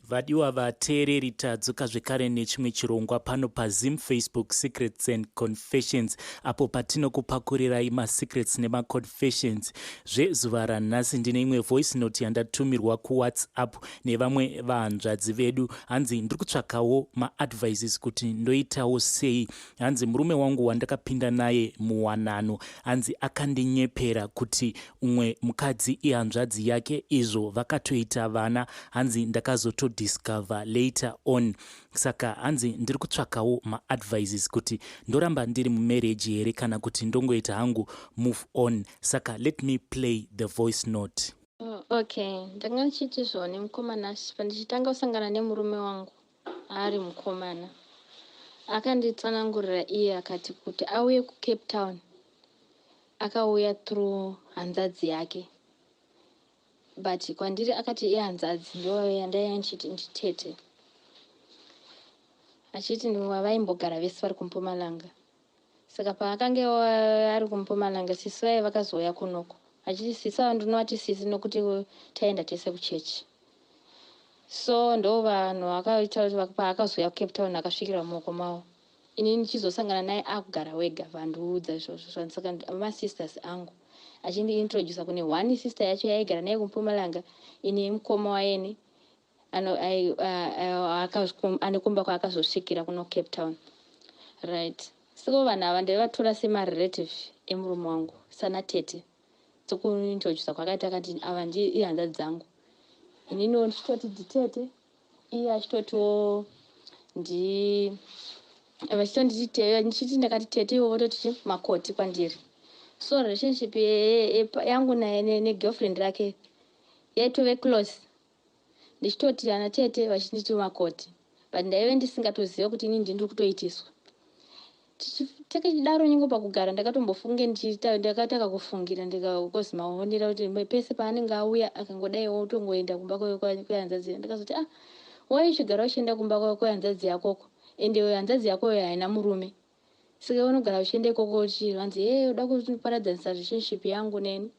Vadiwa vateereri, tadzoka zvekare nechimwe chirongwa pano paZim Facebook Secrets and Confessions, apo patinokupakurirai masecrets nemaconfessions. Zvezuva ranhasi ndine imwe voice note yandatumirwa kuWhatsApp nevamwe vahanzvadzi vedu. Hanzi ndiri kutsvakawo maadvices kuti ndoitawo sei. Hanzi murume wangu wandakapinda naye muwanano, hanzi akandinyepera kuti umwe mukadzi ihanzvadzi yake, izvo vakatoita vana. Hanzi ndakazotodiscover later on. Saka hanzi ndiri kutsvakawo maadvices kuti ndoramba ndiri mumarriage here kana kuti ndongoita hangu move on. Saka let me play the voice note. Oh, okay, ndanga ndichiti zvone mukomana, pandichitanga kusangana nemurume wangu ari mukomana, akanditsanangurira iye akati kuti auye kuCape Town akauya through hanzadzi yake, but kwandiri akati ihanzadzi ndo yandaiya ndichiti nditete, achiti vaimbogara vese vari kuMpumalanga. Saka paakange ari kuMpumalanga, sisi vaye vakazouya kunoko, achiti sisi ava ndinovati sisi nokuti taenda tese kuchechi. So ndo vanhu vakaita kuti paakazouya kuCape Town akasvikira mumaoko mavo. Inini ndichizosangana naye akugara wega, vandiudza izvozvo. Saka masisters angu achindiintrodusa kune one sister yacho yaigara naye kuMpumalanga, ine mukoma wayeni ane kumba kwaakazosvikira kuno Cape Town, right? Saka vanhu ava ndaivatora semarelative emurume wangu, sana tete. Sekuintrodusa kwakaita, akati ava ndi ihanzadzi dzangu, ininiwo ndichitoti nditete, iye achitotiwo ndi vachitonditi, ndichiti ndakati tete, ivo vototi makoti kwandiri. So relationship yangu naye negirlfriend rake yaitove close, ndichitoti ana tete, vachinditi makoti, but ndaive ndisingatoziva kuti inini ndiri kutoitiswa. Takadaro nyingo pakugara, ndakatombofunge ndakatanga kufungira ndikakozi maonera kuti pese paanenge auya akangodai otongoenda kumba kwehanzadzi. Ndakazoti, "Ah, wai uchigara uchienda kumba kwehanzadzi yakoko, ende hanzadzi yakoyo haina murume, saka unogara uchienda ikoko uchivanzi e uda kuparadzanisa relationship yangu neni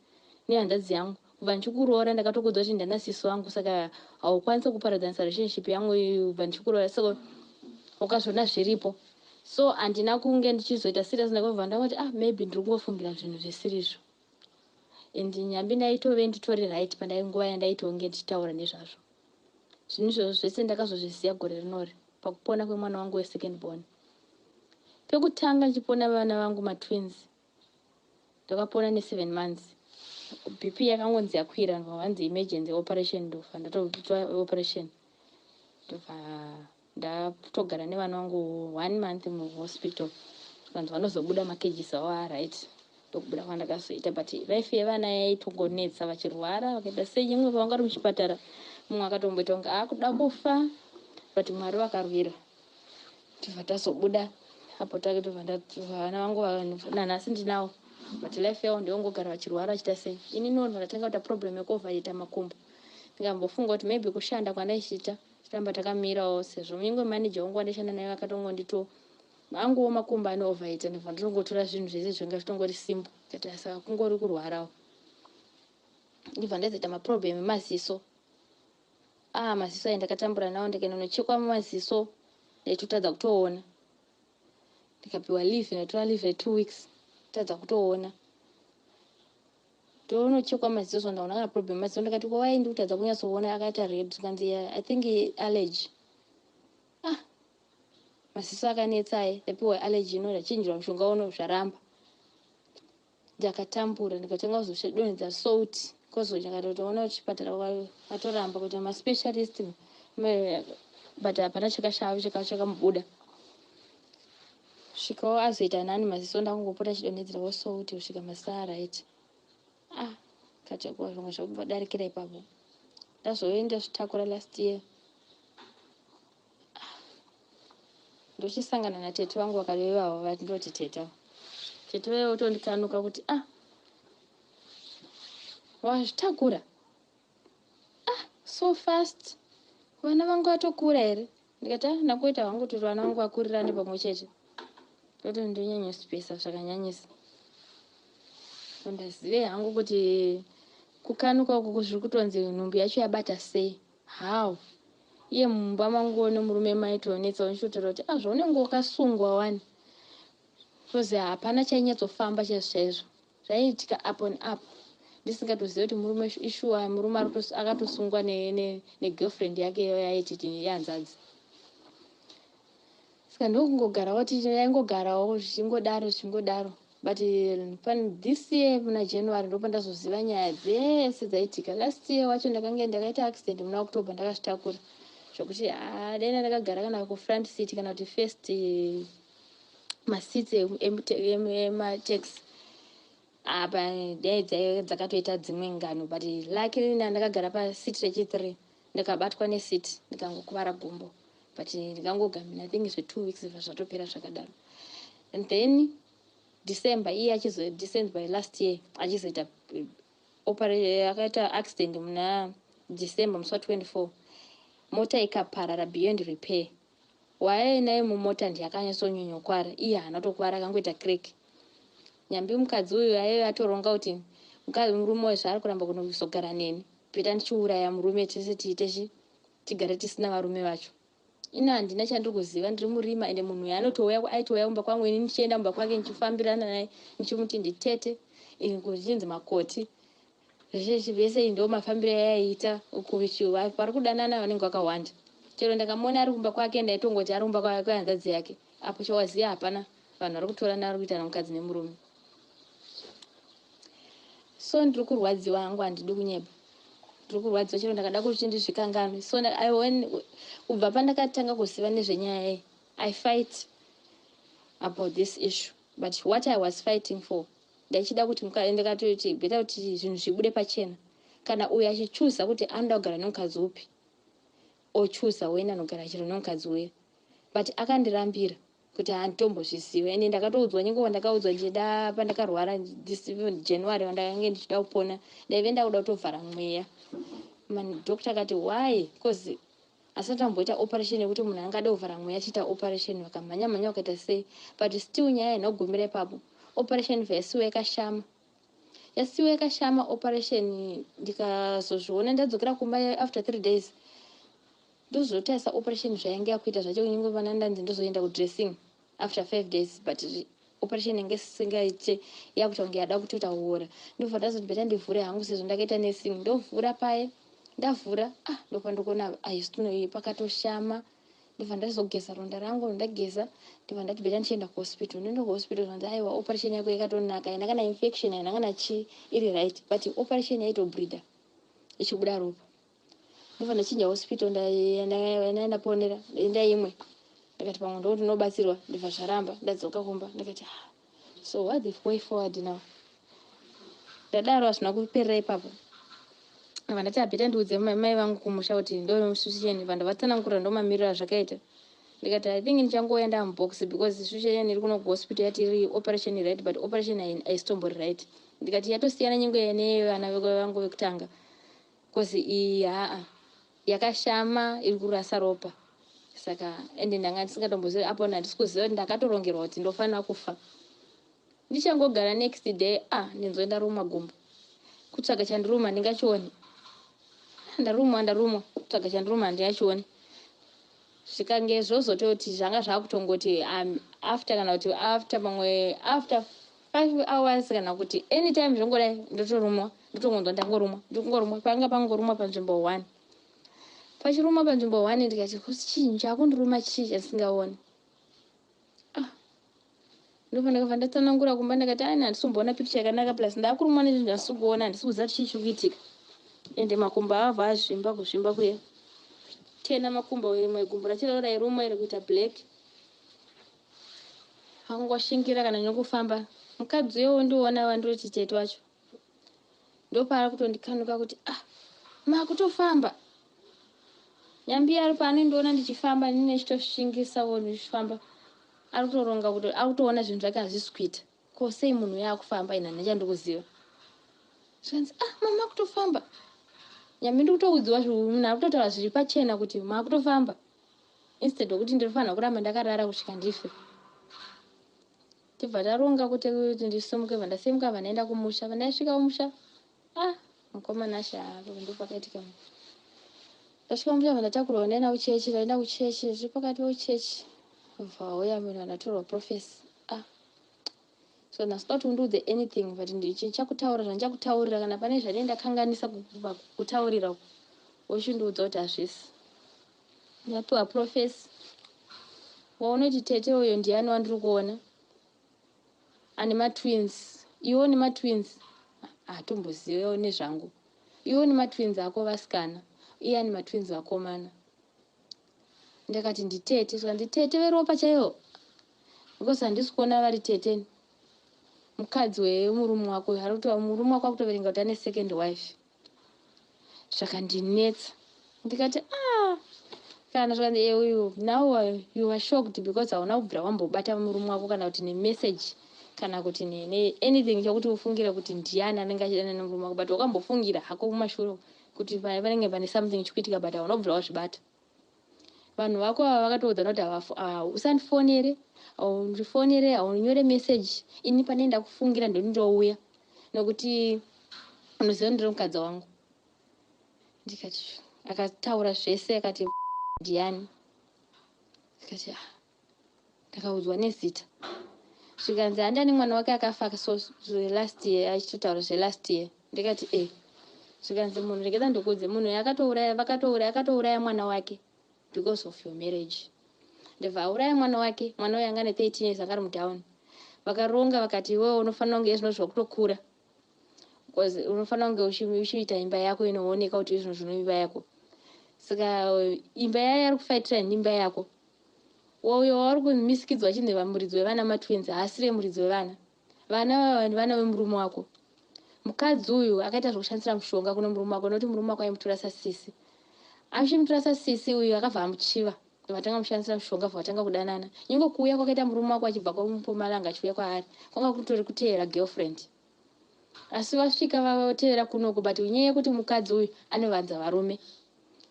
nehanzadzi yangu. Kubva ndichikuroora ndakatokudza kuti ndana sisi wangu, saka haukwanisi kuparadzanisa relationship yangu kubva ndichikuroora." Saka ukazviona zviripo, so handina kunge ndichizoita serious. Ndakabva ndangoti, "Ah, maybe ndiri kungofungira zvinhu zvisirizvo." And nyambi ndaitove nditori right pandai nguva yandaitonge ndichitaura nezvazvo. Zvinhu izvozvo zvese ndakazozviziva gore rinori pakupona kwemwana wangu wesecond born. Pekutanga ndichipona vana vangu matwins, ndakapona ne7 months. BP yakangonzi yakwira, vanzi emergency operation, ndofa ndatoitwa operation, ndobva ndatogara nevana vangu one month muhospital. Zvikanzi vanozobuda makgs avo aright. Ndokubuda kwandakazoita, but life yevana yaitongonetsa, vachirwara vakaita sei. Nyangwe pavanga vari muchipatara, mumwe akatomboita kunge akuda kufa, but Mwari vakarwira, tibva tazobuda apo. Takatobva vana vangu nanhasi ndinawo, but life yavo ndeyongogara vachirwara, vachiita sei. Ininiwo ndatanga kuita problem yekuovaita makumbo. Ndikambofunga kuti maybe kushanda kwandaichiita, tiramba takamirawo, sezvo nyangwe manager wangu wandaishanda naye akatongondito anguwo makumbo anoovhaita. Ndibva nditongotora zvinhu zvese zvinga zvitongori simple kati, saka kungori kurwarawo. Ndibva ndazoita maproblem emaziso. Ah, maziso aya ndakatambura nawo, ndikaenda nochekwa mumaziso, ndaitotadza kutoona. Ndikapiwa leave, ndatora leave re2 weeks, tadza kutoona. Tonochekwa maziso, so ndaona kana problem maziso. Ndikati, "Ko wai ndikutadza kunyatsoona, akaita red?" Zvikanzi, "I think allergy." Ah, maziso akanetsai, ndapiwa allergy ino, ndachinjirwa mushonga uno, zvaramba. Ndakatambura, ndikatanga kuzodonhedza salt, kozondakatotoona kuti chipatara vatoramba kuita maspecialist, but hapana chakashava chakamubuda. Svikawo azoita nani maziso, ndakungopota chidonhedzerawo salt kusvika maziso aright. Ah, kati zvimwe zvakudarikira ipapo. Ndazoenda zvitakura last year. Ah, ndochisangana natete vangu vakarevavo, vati ndoti tete, tete vaiva kutondikanuka kuti, "Ah, wazvitakura, ah, so fast, vana vangu vatokura here?" Ndikati, "Ah, ndakuita hangu kuti vana vangu vakurirane pamwe chete." Toti ndonyanyosipesa zvakanyanyisa. Ndazive hangu kuti kukanuka uku zviri kutonzi nhumbu yacho yabata sei, how. Iye mumba mangu nemurume maitonetsa, ndichitotaura kuti ah, zvaunenge wakasungwa wani, because hapana chainyatsofamba chaizvo chaizvo. Zvaiitika up on up, ndisingatozivi kuti murume ishuwa, murume akatosungwa negirlfriend yake yaititi yanzadzi. Saka ndokungogarawo, yaingogarawo zvichingodaro zvichingodaro. But this year muna January ndopandazoziva nyaya dzese dzaitika. Last year wacho ndakange ndakaita accident muna October, ndakazvitakura zvokuti ah, dai ndakagara kana kufront seat kana kuti first maseats emataxi apa, dai dzakatoita dzimwe ngano. But luckily ndakagara paseat rechi3, ndikabatwa neseat, ndikangokuvara gumbo, but ndikangogamina, I think zve2 weeks bva zvatopera zvakadaro. And then December iye achizo December last year achizoita akaita accident muna December musi wa24, mota ikaparara beyond repair. Waainaye mumota ndiye akanyatsonyanyokwara, iye haana kutokuvara, akangoita crack. Nyambi mukadzi uyu aive atoronga kuti murume uyu zvaari kuramba kunozogara neni, peta ndichiuraya murume, tese tiite chi tigare tisina varume vacho. Ino handina chandiri kuziva, ndiri murima. Ende munhu uyu anotouya, aitouya kumba kwangu, ini ndichienda mumba kwake, ndichifambirana naye, ndichimuti nditete, kuchinzi makoti, vese. Ndo mafambiro ayaiita. Vari kudanana vanenge vakawanda. Chero ndakamuona ari kumba kwake, ndaitongoti ari kumba kwehanzadzi yake. Apo chawaziva hapana, vanhu vari kutorana, vari kuitana mukadzi nemurume. So ndiri kurwadziwa hangu, handidi kunyeba, ndiri kurwadziwa. Chero ndakada kuti ndizvikanganwe. So kubva pandakatanga kuziva nezvenyaya iyi, I fight about this issue. But what I was fighting for, ndaichida kuti ndikatoti better kuti zvinhu zvibude pachena. Kana uyu achichuza kuti anoda kugara nemukadzi upi, ochuza wena anogara chero nemukadzi uya. But akandirambira kuti handitombozviziva. Ende ndakatoudzwa, nyenguva ndakaudzwa ndichida pandakarwara January, wandakange ndichida kupona, ndaive ndakuda kutovhara mweya. Madoctor akati why? Because asati amboita operation yekuti munhu angade kuvhara mweya achiita operation. Vakamhanya mhanya, vakaita sei, but still nyaya haina kugumira ipapo. Operation vhesiwa yakashama, yasiwa yakashama operation. Ndikazozviona ndadzokera kumba after 3 days, ndozotarisa operation zvainge yakuita zvacho. Kunyange vana ndanzi ndozoenda kudressing after 5 days, but operation yange isingaite, yakuita kunge yada kutoita kuora. Ndobva ndazoti better ndivhure hangu sezvo ndakaita nursing. Ndovhura paye, ndavhura, ah, ndopa ndikuona aisitino pakatoshama. Ndobva ndazogeza ronda rangu, ndageza, ndobva ndati better ndichienda kuhospital. Ndoenda kuhospital, zvanzi aiwa, operation yako yakatonaka, haina kana infection, haina kana chii, iri right. But operation yaitobleeda, ichibuda ropa. Ndobva ndachinja hospital, ndaenda ponera, ndaenda imwe, ndakati pamwe ndo ndinobatsirwa. Ndobva zvaramba. Ndadzoka kumba, ndakati ah, so what the way forward now? Ndadaro, hazvina kuperera ipapo. Ndabva ndati ah, better ndiudze mai vangu kumusha kuti ndosushen. Vanhu vatsanangurira, ndomamiriro azvakaita. Ndikati I think ndichangouya ndamubox, because situation iri kuno kuhospital yati iri operation right, but operation haisitombori right. Ndikati yatosiyana nyengo nevana vangu vekutanga, because iyi haa, yakashama, iri kurasa ropa. Saka ende ndanga ndisingatombozivi apo, handisi kuziva kuti ndakatorongerwa kuti ndofanira kufa. Ndichangogara, next day, ah, ndinzwe ndarumwa gumbo. Kutsvaga chandiruma ndingachioni. Ndarumwa, ndarumwa, kutsvaga chandiruma handingachioni. Zvikange zvozototi zvanga zvakutongoti after kana kuti after pamwe after 5 hours kana kuti anytime zvongodai, ndotorumwa, ndotongonzwa ndangorumwa, ndikungorumwa, panga pangorumwa panzvimbo one, pachirumwa panzvimbo one. Ndikati chinhu chakundiruma chii chandisingaoni? Ah, ndobva ndakabva ndatsanangura kumba, ndakati ani handisi kumboona picture yakanaka, plus ndakurumwa nezvinhu zvandisi kuona, handisi kuziva kuti chii chiri kuitika. Ende makumbo avabva azvimba, kuzvimba kuya tena makumbo, rimwe gumbo racho rairumwa iri kuita black, akungoshingira kana nekufamba. Mukadzi uyo wondiona, wandoti tete wacho, ndopaari kutondikanuka kuti ah, makutofamba. Nyambi ari paanondiona ndichifamba, nini ndichitoshingisawo ndichifamba, ari kutoronga kuti ari kutoona zvinhu zvake hazvisi kuita. Ko sei munhu uyo akufamba? Ina nechandikuziva, zvikanzi ah, mama akutofamba. Nyambi ndikutoudziwa, munhu ari kutotaura zviri pachena kuti makutofamba, instead wekuti ndinofanira kuramba ndakarara kusvika ndife. Tibva taronga kuti ndisimuke. Bva ndasimuka, bva ndaenda kumusha. Bva ndaisvika kumusha, ah, mukomana asha, ndo pakaitika. Ndasvika mumusha, ndatakurwa, ndaenda kuchechi. Ndaenda kuchechi, zviri pakati pekuchechi, vauya munhu andatorwa prophecy. Ah, so ndasida kuti undiudze anything, but ndichakutaurira zvandichakutaurira. Kana pane zvandinenge ndakanganisa kutaurira, wochindiudza kuti hazvisi. Ndapiwa prophecy, waunoti tete uyo ndiani wandiri kuona ane matwins? Iwo nematwins hatombozivewo nezvangu. Iwo nematwins ako vasikana, iye ane matwins vakomana. Ndakati nditete. Saka nditete veropa chaivo, because handisi kuona vari tete. Mukadzi wemurume wako, murume wako akutoverenga kuti ane second wife. Zvakandinetsa. Ndikati, ah, kana zvakanzi uyu, now you are shocked because hauna kubvira wambobata murume wako, kana kuti nemessage, kana kuti neanything chekuti ufungire kuti ndiani anenge achidana nemurume wako. But wakambofungira hako kumashure kuti panenge pane something chikuitika, but hauna kubvira wazvibata. Vanhu vako ava vakatoudzana kuti usandifonere, haundifonere, haunyore message. Ini pane ndakufungira, ndondouya, nokuti unoziva ndiri mukadzi wangu. Ndikati, akataura zvese, akati ndiani. Ndikati, ah, ndakaudzwa nezita. Zvikanzi handani mwana wake akafa so last year, achitotaura zvelast year. Ndikati e. Zvikanzi munhu, regedza ndikudze, munhu akatouraya, vakatouraya, akatouraya mwana wake because of your marriage. Ndobva auraya mwana wake. Mwana uyo anga ne13 years, anga ari mudown. Vakaronga, vakati iwewe unofanira kunge izvino zvakutokura, because unofanira kunge uchiita imba yako inooneka kuti izvino zvino imba yako. Saka imba yayo ari kufaitira neimba yako. Uyo wauri kumisikidzwa achinzi muridzi wevana matwins haasiri muridzi wevana. Vana vava vana vemurume wako. Mukadzi uyu akaita zvokushandisira mushonga kune murume wako, nokuti murume wako aimutora sasisi. Achimutora sasisi, uyu akabva amuchiva, vatanga mushandisira mushonga, bva vatanga kudanana. Nyangwe kuuya kwakaita murume wako achibva kwaMupumalanga achiuya kwaari, kwanga kutori kuteera girlfriend, asi vasvika vatevera kunoko. But nyaya yekuti mukadzi uyu anovanza varume,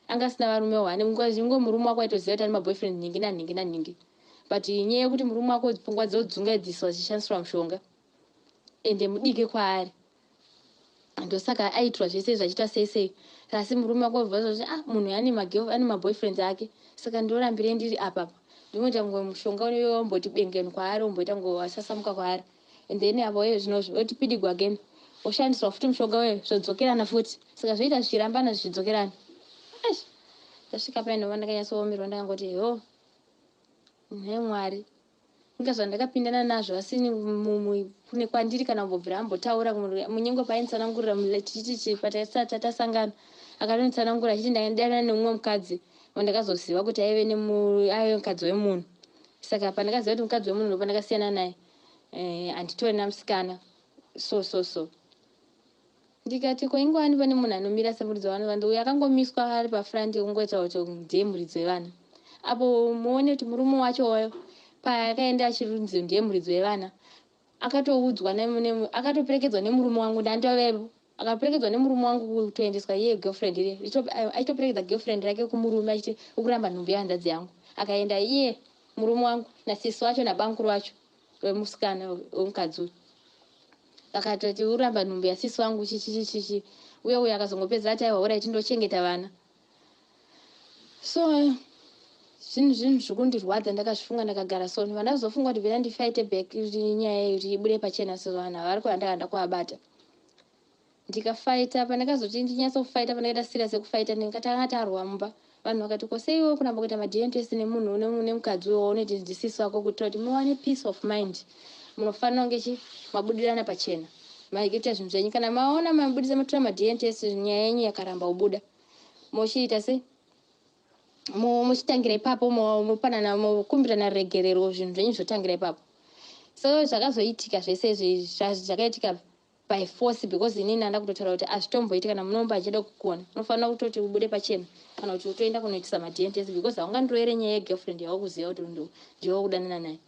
anga asina varume one. Nyangwe murume wako aitoziva kuti ane maboyfriend nhingi nanhingi nanhingi, but nyaya yekuti murume wako pfungwa dzodzungaidziswa dzichishandisirwa mushonga, ende mudiki kwaari, ndosaka aiitwa zvese zvachiita sei sei. Asi murume wako bva kuti, ah, munhu ane maboyfriends ake, saka ndorambire ndiri apapa? Ndinoita ngo mushonga wamboti bengeni kwaari, womboita ngo wasasamuka kwaari, and then apo iye zvinozvo oti pidigwa again, oshandiswa futi mushonga uyo, zvodzokerana futi. Saka zvoita zvichirambana, zvichidzokerana. Ndasvika painova ndakanyatsowomerwa. Ndakangoti, yo, nhai Mwari, inga zvandakapindana nazvo, asi kune kwandiri kana kumbobvira ambotaura. Munyengo painditsanangurira, tichiti patasangana, akatonditsanangura achiti ndadanana nemumwe mukadzi wandakazoziva kuti aive aive mukadzi wemunhu. Saka pandakaziva kuti mukadzi wemunhu, ndopandakasiyana naye. Handitorina musikana, so so so. Ndikati, ko ingwani pane munhu anomira semuridzi wevanhu? Vanhu uyo akangomiswa ari pafront, kungoita kuti ndiye muridzi wevana. Apo muone kuti murume wacho paakaenda achirunzi ndiye muridzi wevana, akatoudzwa, akatoperekedzwa nemurume wangu. Ndandovepo, akaperekedzwa nemurume wangu kutoendeswa iye girlfriend ire, achitoperekedza girlfriend rake kumurume, achiti ukuramba nhumbu yehanzadzi yangu. Akaenda iye murume wangu nasisi wacho nabankuru wacho wemusikana wemukadzi uyu, akatoti uramba nhumbu yasisi wangu, chichichichichi. Uye uyo akazongopedza ati, aiwa, urai tindochengeta vana. So zvinhu zvikundirwadza. Ndakazvifunga, ndakagara. So vandazofunga kuti bvira ndifighte back kuti nyaya iyi kuti ibude pachena. So vanhu havari kuandakanda kuabata. Ndikafaita, pandakazoti ndinyatsofaita, pandakaita serious yekufaita, ndikatanga tarwa mumba. Vanhu vakati, ko seiwe kuramba kuita maDNA test nemunhu nemukadzi uyo waunoti ndisisi wako? Kuitira kuti muwane peace of mind, munofanira kunge chi mabudirana pachena, maita zvinhu zvenyu. Kana maona mabudisa, matora maDNA test, nyaya yenyu yakaramba kubuda, mochiita sei? Muchitangira ipapo, mopanana, mokumbirana regerero, zvinhu zvenyu zvotangira ipapo. So zvakazoitika zvese izvi zvakaitika by force, because inini anda kutotaura kuti hazvitomboiti. Kana munomba achida kukona, unofanira kutoti ubude pachena, kana kuti utoenda kunoitisa maDNA test, because haungandiroere nyaya yegirlfriend yawakuziva kuti ndiwe wakudanana naye.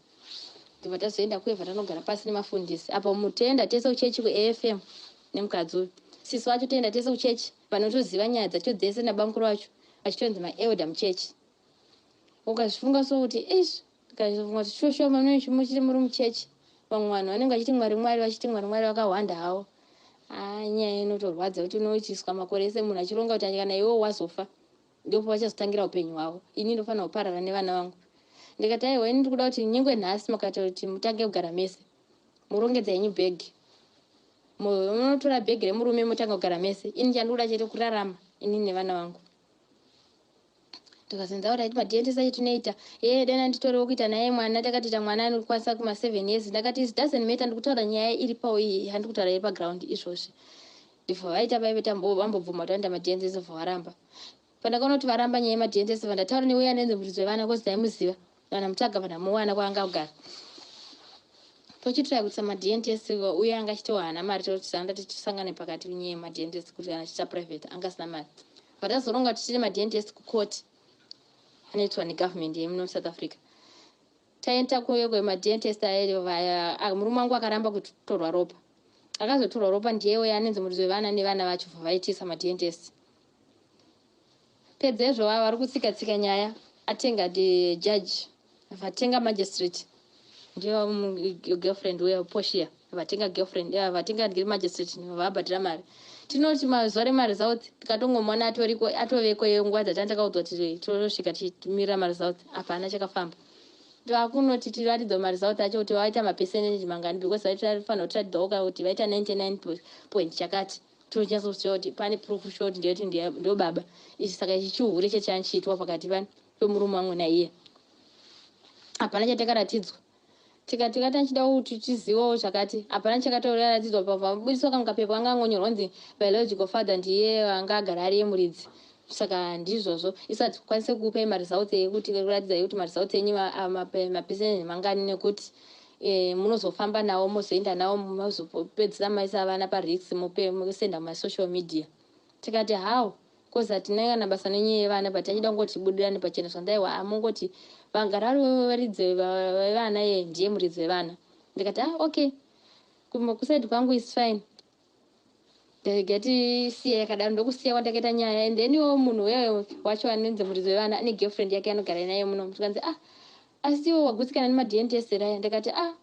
Ndibva tazoenda kuevha, tanogara pasi nemafundisi apo, mutenda tese kuchechi kuAFM nemukadzi uyu, sisi wacho, toenda tese kuchechi, vanotoziva nyaya dzacho dzese, nabamukuru vacho vachitonzi maelder muchechi. Ukazvifunga so kuti ish, ukafunga kuti shosho muchiti muri muchechi, vamwe vanhu vanenge vachiti Mwari, Mwari, vachiti Mwari, Mwari, vakahwanda havo. Nyaya inotorwadza kuti unoitiswa makore ese munhu achironga kuti kana iwewo wazofa. Ndipo vachazotangira upenyu hwavo, ini ndofanira kuparara nevana vangu. Ndikati, "Aiwa, ini ndiri kuda kuti nyangwe nhasi makati kuti mutange kugara mese, murongedza henyu bhegi, munotora bhegi remurume, mutanga kugara mese. Ini chandikuda chete kurarama ini nevana vangu." Tikazenza kuti maDNA acho tinoita ye dana nditorewo kuita naye mwana. Takatiita mwana anokwanisa kuma7 years. Ndakati, "It doesn't matter, ndikutaura nyaya iripawo iyi, handikutaura kutaura iri paground izvozvi." Ndibva vaita vaive vambobvuma kuti vaenda maDNA, bva varamba. Pandakaona kuti varamba nyaya yemaDNA, bva ndataura neuya anenzi muridzi wevana, cause ndaimuziva kana mutaga, vandamuwana kwaanga kugara. Tochitry kuitisa maDNA, uye anga achitiwa haana mari. Totanga tisangane pakati nyaya yemaDNA, kuti kana achiita private anga asina mari. Patazoronga kuti tiite maDNA kukoti anoitwa negovernment yemuno South Africa, taenda kwemadna test. Murume wangu akaramba kutorwa ropa. Akazotorwa ropa ndiye uya anenzi muridzi wevana nevana vacho, bva vaitisa maDNA test. Pedzezvo vava vari kutsika tsika nyaya, atenga the judge, vatenga magistrate, ndiyo girlfriend uya Poshia, vatenga girlfriend, vatenga ndiri magistrate, vabhadhira mari. Tinoti mazuva remaresults tikatongomona atoriko, atoveko. Nguva dzatanga takaudzwa kuti tosvika tichimirira maresults, hapana chakafamba. Takunoti tiratidzwa maresults acho kuti vaita mapercentage mangani, because vaifanira kutiratidzawo kuti vaita 99 point chakati, tonyatsoziva kuti pane proof short ndeyekuti ndo baba ichi. Saka ichi chihure chechanchiitwa pakati pemurume wangu naiye, hapana chatakaratidzwa. Tikati tichida kuti tizivewo zvakati, hapana chakatoratidzwa. Pabudiswa kamwe kapepa kanga ngonyorwa kunzi biological father ndiye anga agara ari yemuridzi. Saka ndizvozvo, isati tikwanise kukupai maresults ekuti kuratidzai kuti maresults enyu mapercentage mangani, nekuti munozofamba nawo, mozoenda nawo, mozopedzisa maisa vana parisk, musenda mumasocial media. Tikati, "How?" Cause hatina kana basa nenyaya yevana, but achida kungoti budirane pachena. Zvandaiwa amungoti vagara vari varidzi vevana, ye ndiye muridzi wevana. Ndikati, "Ah, okay, kuside kwangu is fine, ndega tisiya yakadaro." Ndokusiya kwandakaita nyaya. And then iwo munhu uyoyo wacho anonzi muridzi wevana ane girlfriend yake anogara naye muno. Tikanzi, "Ah, asi iwo wagutsikana nemaDNA test raya?" Ndikati, "Ah,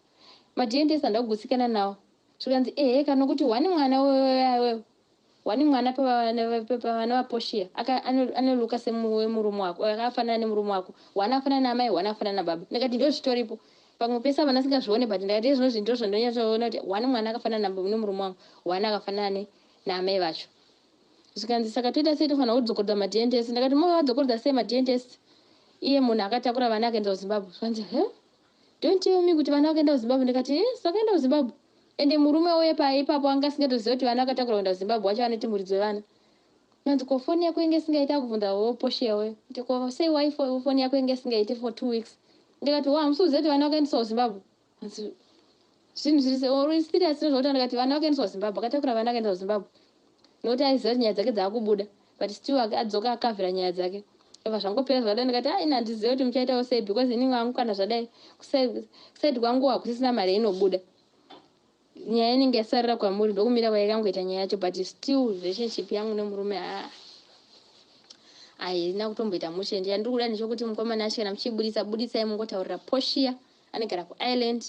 maDNA test handida kugutsikana nawo." Zvikanzi, "Ehe, kana kuti one mwana wani mwana pavana vaPoshia anolooka semurume wako, akafanana nemurume wako, one afanana naamai, one afanana nababa." Ndikati, "Ndo zvitoripo pamwe pese vana singazvione, but ndakati izvozvi ndo zvandonyatsoona kuti one mwana akafanana nemurume wangu, one akafanana naamai vacho." Zvikanzi, "Saka toita sei? Tofanira kudzokorodza maDNA test." Ndakati, "Movadzokorodza sei maDNA test iye munhu akatakura vana akaenda kuZimbabwe?" Zvikanzi, "He, don't tell me kuti vana vakaenda kuZimbabwe." Ndikati, "Yes, vakaenda kuZimbabwe." Ende murume uye paipapo anga asingatoziva kuti vana vakatakura kuenda kuZimbabwe wacho anoti muridzi wevana. Anzi, "Ko foni yako inge isingaiti?" Akubvunza wo Poshia we kuti, "Ko sei wai foni yako inge isingaiti for 2 weeks?" Ndikati, "Wa hamusi kuziva kuti vana vakaendeswa kuZimbabwe?" Anzi, "Zvinhu zviri serious nezvakuti." Ndikati, "Vana vakaendeswa kuZimbabwe, akatakura vana akaenda kuZimbabwe," nokuti aiziva kuti nyaya dzake dzaakubuda, but still adzoka akavhira nyaya dzake. Ibva zvangopera zvakadai. Ndikati, "Ai, handizivi kuti muchaitawo sei, because ini wangu kana zvadai kuside kwangu hakusisina mari inobuda, nyaya inenge yasarira kwamuri." Ndokumira kwaikangoita nyaya yacho, but still relationship yangu nemurume haina kutomboita mushe. Ndiyandiri kuda ndechekuti mukomana acho kana muchibudisa, budisai mungotaurira Poshia anogara kuIreland,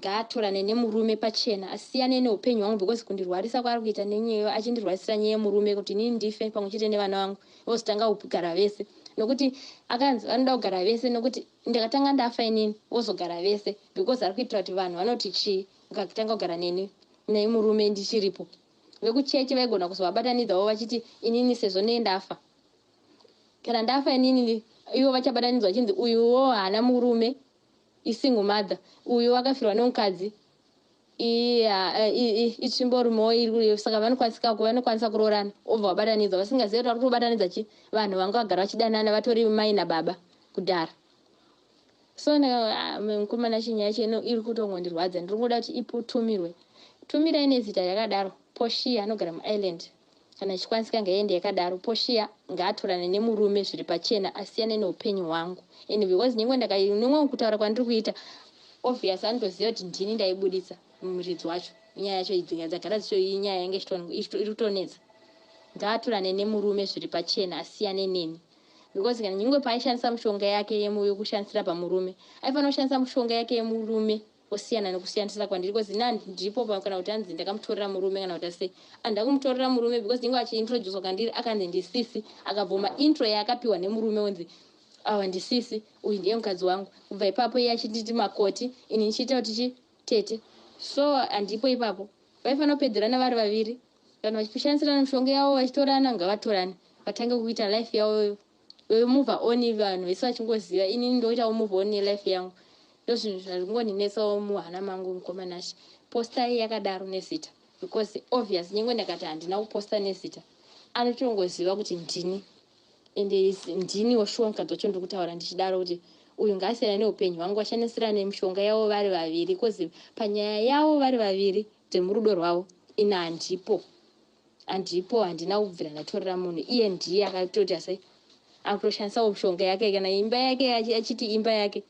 ngaatorane nemurume pachena, asiyane neupenyu hwangu, because kundirwarisa kwaari kuita nenyeyo, achindirwarisira nyaya yemurume kuti inini ndife pamwe chete nevana vangu, vozotanga kugara vese, nokuti akanzi vanoda kugara vese, nokuti ndikatanga ndafa inini vozogara vese, because ari kuitira kuti vanhu vanoti chii ukatanga kugara neni nemurume ndichiripo. Vekuchechi vaigona kuzovabatanidzawo vachiti inini sezvo nee ndafa, kana ndafa inini, ivo vachabatanidzwa vachinzi uyuwo haana murume, isingle mother, uyu akafirwa nemukadzi, itsvimborumewo iri, saka vanokwanisa kuroorana, obva vabatanidzwa vasingazivi kuti vari kutobatanidza chi vanhu vanga vagara vachidanana, vatori mai nababa kudhara. So mukomana, chinyaya cheno iri kutongondirwadza. Ndiri kuda kuti iputumirwe, tumirai nezita yakadaro, Poshia anogara muIreland. Kana ichikwanisika ngaiende yakadaro. Poshia ngaatorane nemurume zviri pachena, asiyane neupenyu hwangu. And because nyangwe ndakanimwe kutaura kwandiri kuita, obvious anotoziva kuti ndini ndaibudisa muridzi wacho. Nyaya yacho idzi dzagara dzicho, inyaya yange iri kutonetsa. Ngaatorane nemurume zviri pachena, asiyane neni, because kana nyangwe paaishandisa mishonga yake yekushandisira pamurume, aifanira kushandisa mishonga yake yemurume. Osiyana nekusiyanisa kwandiri because ini handipo kana kuti hanzi ndakamutorera murume kana kuti asei. Handina kumutorera murume because inge achiintroducwa kwandiri akanzi ndisisi, akabvuma intro yaakapiwa nemurume unzi awa ndisisi, uyu ndiye mukadzi wangu. Kubva ipapo iye achinditi makoti, ini ndichiita kuti chi tete. So handipo ipapo, vaifanira kupedzerana vari vaviri. Kana vachishandisirana mishonga yavo vachitorana, ngavatorane, vatange kuita life yavo, move on, vanhu vese vachingoziva. Inini ndoitawo move on nelife yangu. Ndozvinhu zvaringondinetsawo muhana mangu. Mukomanashi, postai yakadaro nezita because obvious nyangwe ndakati handina kuposta nezita, anotongoziva kuti ndini, ende ndiniwo shuwa mukadzi wacho. Ndiri kutaura ndichidaro kuti uyu ngaasiyana neupenyu hwangu, vashandisirane mishonga yavo vari vaviri, because panyaya yavo vari vaviri dzemurudo rwavo ini handipo, handipo, handina kubvira ndatorera munhu. Iye ndiye akatoti asai akutoshandisawo mishonga yake, kana imba yake achiti imba yake.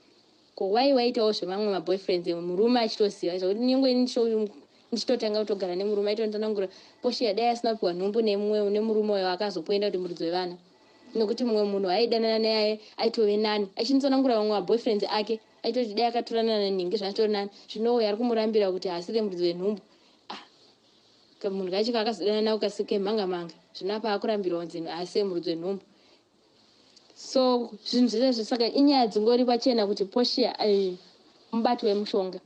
Ko wai waitawo zvemamwe maboyfriends murume achitoziva zvakuti nyangwe ndichitotanga kutogara nemurume aitondanangura Poshia dai asina kupiwa nhumbu nemumwe nemurume uyo akazopoenda kuti muridzi wevana, nekuti mumwe munhu aidanana naye aitove nani, achinditsanangura vamwe maboyfriends ake, aitoti dai akatorana nanhingi zvatori nani. Zvino uyo ari kumurambira kuti haasiri muridzi wenhumbu. Ah, kamunhu kacho kaakazodanana nako kasi kemhanga manga, zvino apa akurambirwa kunzi haasiri muridzi wenhumbu. So zvinhu zvese, saka inyaya dzingori pachena kuti Poshia mubati wemushonga,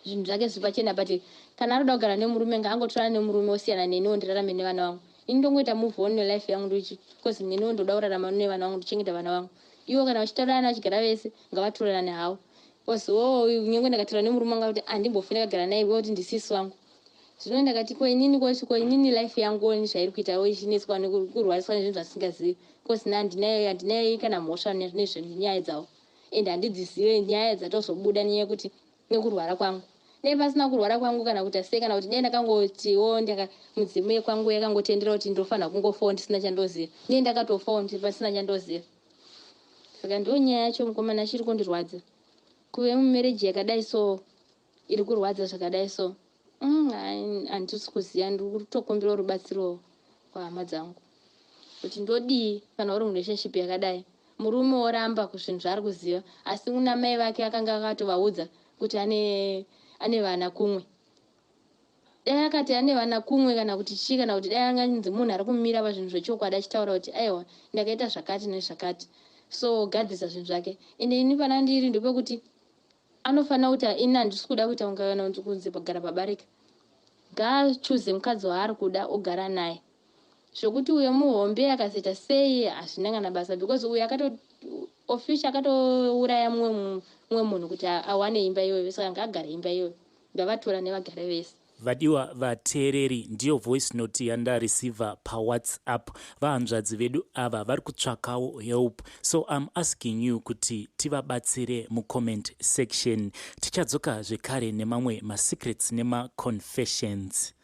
zvinhu zvake zviri pachena. But kana arikuda kugara nemurume, ngaangotorana nemurume, osiyana neniwo, ndirarame nevana vangu. Ini ndongoita move on nelife yangu ndochi because neniwo ndoda kurarama nevana vangu, ndichengeta vana vangu. Ivo kana vachitorana vachigara vese, ngavatorane havo, because wo nyange ndakatora nemurume wanga kuti handimbofi ndakagara naye kuti ndisisi wangu. Zvino ndakati ko inini ko inini life yangu ni zvairi kuitawo ichinetswa nekurwariswa nezvinhu zvasingazivi, because handinayo kana mhosva nezvenyaya dzavo, ende handidzizive nyaya dzatozobuda nenyaya yekuti nekurwara kwangu. Dai pasina kurwara kwangu kana kuti sei, kana kuti dai ndakangotiwo mudzimu yekwangu yakangotendera kuti ndofanira kungofawo ndisina chandoziva, dai ndakatofawo pasina chandoziva. Saka ndo nyaya yacho, mukomana, chiri kundirwadza kuve mumarriage yakadai so, iri kurwadza zvakadai so. Handisi kuziva, ndiri kutokumbirawo rubatsiro kwahama dzangu kuti ndodii kana uri murelationship yakadai. Murume woramba kuzvinhu zvaari kuziva, asi una mai vake akanga akatovaudza kuti ane vana kumwe. Dai akati ane vana kumwe kana kuti chii, kana kuti dai anganzi munhu ari kumira pazvinhu zvechokwadi achitaura kuti aiwa, ndakaita zvakati nezvakati, so gadzisa zvinhu zvake. Ende ini pana ndiri ndepekuti anofanira kuti ini handisi kuda kuita kunga kana kunzi pagara pabarika. Ngaachuze mukadzi waari kuda, ogara naye. Zvokuti uyo muhombe akazoita sei hazvina kana basa, because uyo akato official akatouraya mumwe munhu kuti awane imba iyoyo. Saka ngaagare imba iyoyo, ngavatorane vagare vese. Vadiwa vateereri, ndiyo voice note yandareceiva paWhatsApp. Vahanzvadzi vedu ava vari kutsvakawo help, so I'm asking you kuti tivabatsire mucomment section. Tichadzoka zvekare nemamwe masecrets nemaconfessions.